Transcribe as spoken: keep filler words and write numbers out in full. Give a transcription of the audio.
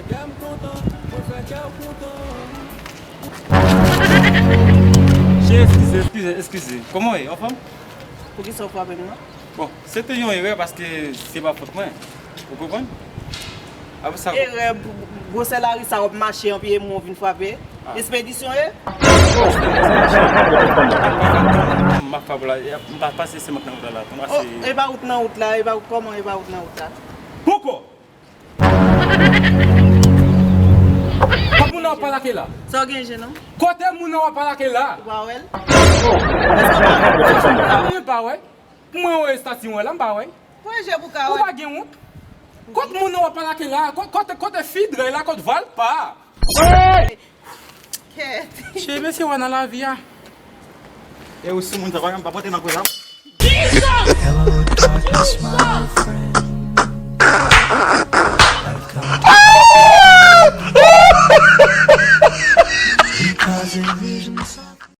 Che, eskize, eskize, eskize. Kòman w ye? Anfòm? Poukisa w frape m nan? Bon, se te yon erè paske se pa fòt mwen. Ou konprann? Apre sa, erè, gwosè lari sa w ap mache anpi e mwen w vin frape? Ah. Espedisyon ye? M ap frape la, m pa pase se mwen k nan wout la la. Kòman se? E pa wout nan wout la, e pa kòman e pa wout nan wout la? Poko! Kot moun nan w ap pale ak la? Sa w gen je non? Kote moun nan w ap pale ak la? Ou pa wè l? Mwen pa wè. Mwen wè estati w la, m pa wè. Pran je pou ka wè. Ou pa gen wont? Kot moun nan w ap pale ak la? Kot, kote, kote fi dray la, kot valpa? Kèt. Cheri, mesye, wè nan lavi a. E ou sou moun sa, pa janm pa pote nan kò sa. Hello, darkness, my old friend. I've come because of you.